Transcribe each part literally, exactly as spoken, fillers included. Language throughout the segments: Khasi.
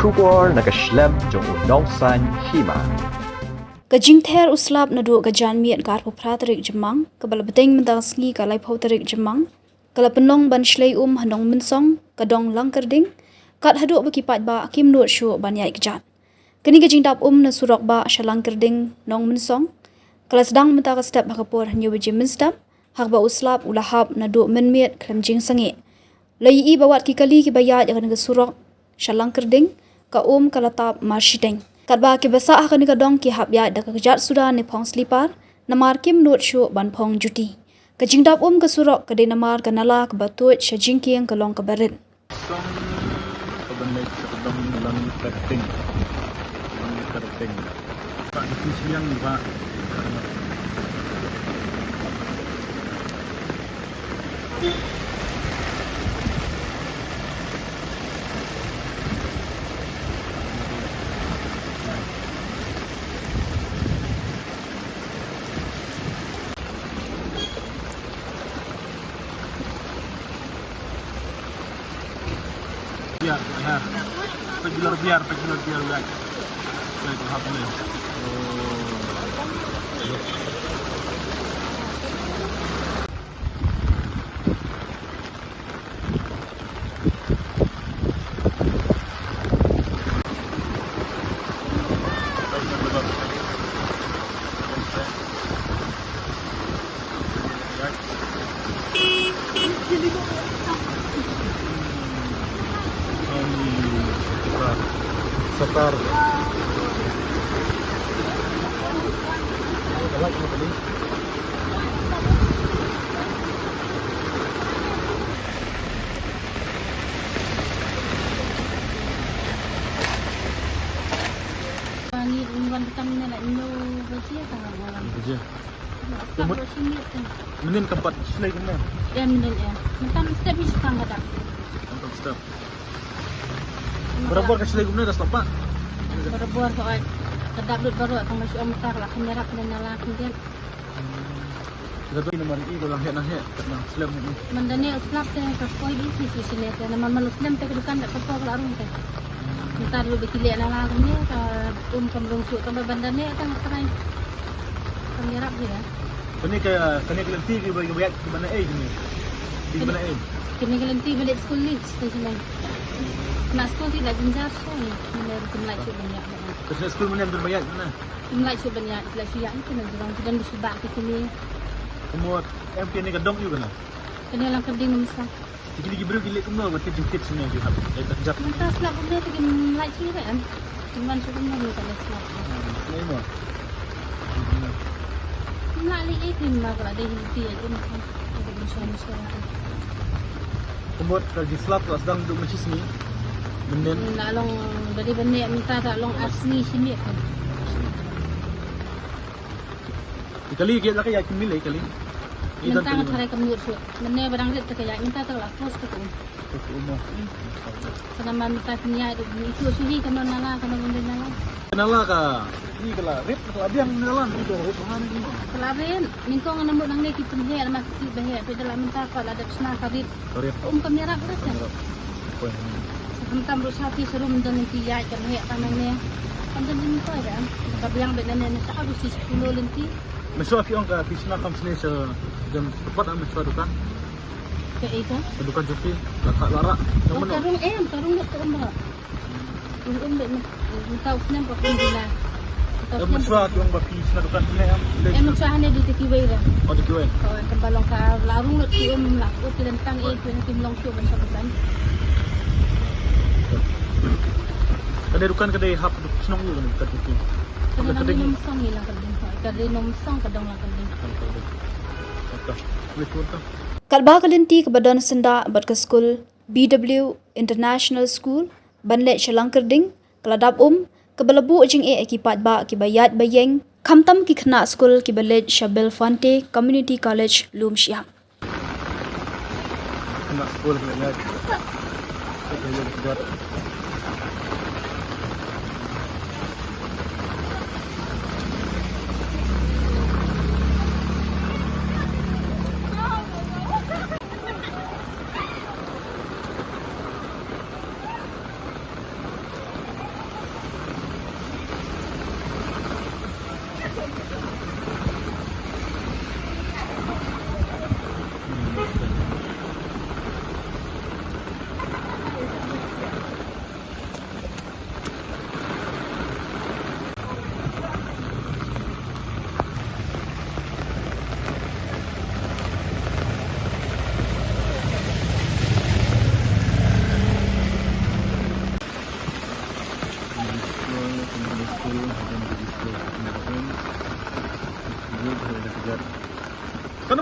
Khubor na ka shlem jong u Nongsaiñ Hima. Ka jingther u slap naduh ka janmiet ka arphew phra tarik Jymmang, kaba la bteng mynta ka sngi ka laiphew tarik Jymmang, ka la pynlong ban shlei um ha Nongmynsong, ka dong Langkyrding, kat haduh ba ki paidbah kim nud shuh ban ïaid kjat. Kane ka jingdap um na surok bah sha Langkyrding Nongmynsong ka la sdang mynta ka step ha ka por hynñiew baje mynstep, ha kaba u slap u la hap naduh mynmiet khlem jingsangeh. La ïohi ba wat ki kali kiba ïaid ha kane ka surok sha Langkyrding, ka um ka la tap mar shiteng. Katba kiba sah ha kane ka dong ki hap ïaid da ka kjat suda ne phong slipar, namar kim nud shuh ban phong juti. Ka jingdap um ka surok ka dei namar ka nala kaba tuid sha jingkieng ka long kaba rit. Song ka ban leit sha ka dong Langkyrding. Langkyrding. Ka dei shiliang ba. Biar, biar. Pejulur biar, pejulur biar, biar. Biar, biar, biar. Oh. Satar. Ngi wan tam ne la ino baje ka ngan wan. Baje. Mynnin kam pat shlei kumne. Em, mynnin em. Mynta step hi shtang ka dap. Mynta step. Barabor ka shlei kumne da slap pat. Barabor ka oi. Ka dap lut baroh tang ba shu ong mynta ka la kham ïarap ne nala khyndiat. Ka dei namar i ka la heh na heh, ka na slem heh. Mynta ne u slap te ka poi di ki shu shlei te namar man u slem te ka dukan da ka poi ka la rung te. Mynta ruh ba ki leh nala kumne ka um kam rung shuh tang ba ban da ne tang ka trai. Kam ïarap hi ya. Kane ka, kane ka lynti ki ba, ki ba ïaid, ki ba na ei kine. Ki ba na ei. Kine ka lynti ba leit skul leit station. Na skul ti la jynjar shai. Kine kim lait shuh ban ïaid. Ka skul mynne ba ïaid na. Kim lait shuh ban ïaid, kim lait shuh ïaid kine jrong ki don shuh ba ki kine. Kumno em kine ka dong ïu kana. Kane Langkyrding Nongmynsong. Te kine ki briew ki leh kumno ba tip jingtip shane ki hap. Mynta slap kumne te kim lait shuh ban ïaid. Kim wan shuh kumno mynta la slap. Leh mo. Kim lait leh kim ma ka la dei hi ti ïaid kumno. Kumno ka jingslap ka sdang duk ma shisngi. Mynnin. Na long ba dei ba ne mynta ta long ar sngi shimiet. Kali ki la ka ïa ki mile kali. Mynta nga tharai kam nud shuh. Mynne ba dang rit ta ka ïa mynta ta la close ta ka um. Close ta ka um mo. Sa namar mynta ki ïa duk ni tu shu hi ka non nala ka non bun nala. Nala ka ni ka la rit ka la biang nala ni ka rit ha ni mo. Ka la rit nyngkong nga mut nangne ki pynheh ma ki pynheh pynda la mynta ka la dep shna ka rit. Ka rit. Um kam ïarap ruh te. Ka rit. Sa khamtam ruh sha phi sa ruh mynta lynti ïaid kam heh tang nangne. Kam don lynti da. Ka biang bad nangne na sha ruh shi kilo lynti. Mynshwa phi ong ka phi shna kham shane sha jan tepat mynshwa dukan. Ka ei ka? Ka dukan jong phi la ka la rak. Ka rung em, ka rung lut ka um rak. Em, em, em, em, mynta u snem ka pun dina. Mynta u snem. Em, mynshwa ki ong ba phi shna dukan phi ne em? Em, mynshwa hane di te kiwei re. Oh, di kiwei. Oh, em, kan ba long ka la rung lut ki em la, u ki lentang e, ki em long ki ban shna dukan. Ka dei dukan ka dei hap duk shnong ïu kan ka dei. Ka dei nang Nongmynsong ïa la ka dei. Ka dei Nongmynsong ka dong la ka dei. Ka dei. Ka dei. Katba ka lynti kaba don syndah bad ka skul B W International School ban leit sha Langkyrding, ka la dap um, kaba la buh jingeh ïa ki paidbah kiba ïaid ba ïeng, khamtam ki khynnah skul kiba leit sha Belfante Community College Lumshyiap. Khynnah skul kiba leit.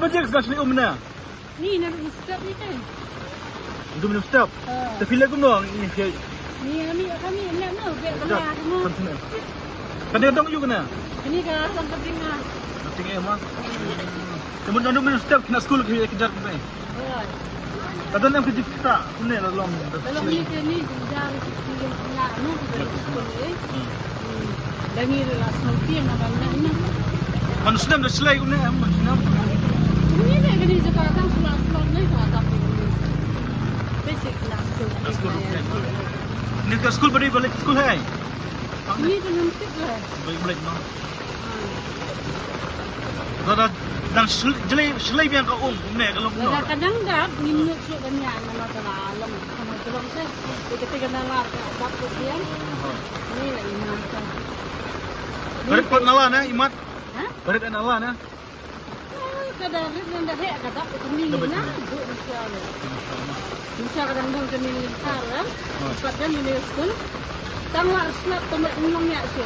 Baje ka sli um na. Ni na dum step ni kan. Dum step. Ah. Te phi leh kumno ni phi. Ni ami kami na no be bela no. Kan dong yu kana. Ni ka lang ka ting ah. Ting eh ma. Te mun dum step na school ki ki jar kumne. Ka don em ki jik ta kumne la long. Kalau ni ke ni jar ki ki na no. Dangi la snow tiang na ban na. Kan snem da slai kumne em kan snem. Ni ne kani jaka tang sula sula ne ka ta. Basic la school. Ni ka school bari balik school hai. Ni tu nanti lah. Balik balik no. Dada dang sel- jelai selai biang ka um kumne ka long kumno. Kadang dap ni mut su kan ya nama tala long sama tolong sa. Kita tiga nalar ka dap tu biang. Ni lah imat sa. Barit pat nala na imat. Ha? Barit nala na. Kada rit nanda he kada ko ni na bu ni sa. Ni sa kadang dong kami ni kar. Pat dan ni school. Tang la slap tang la nong ya se.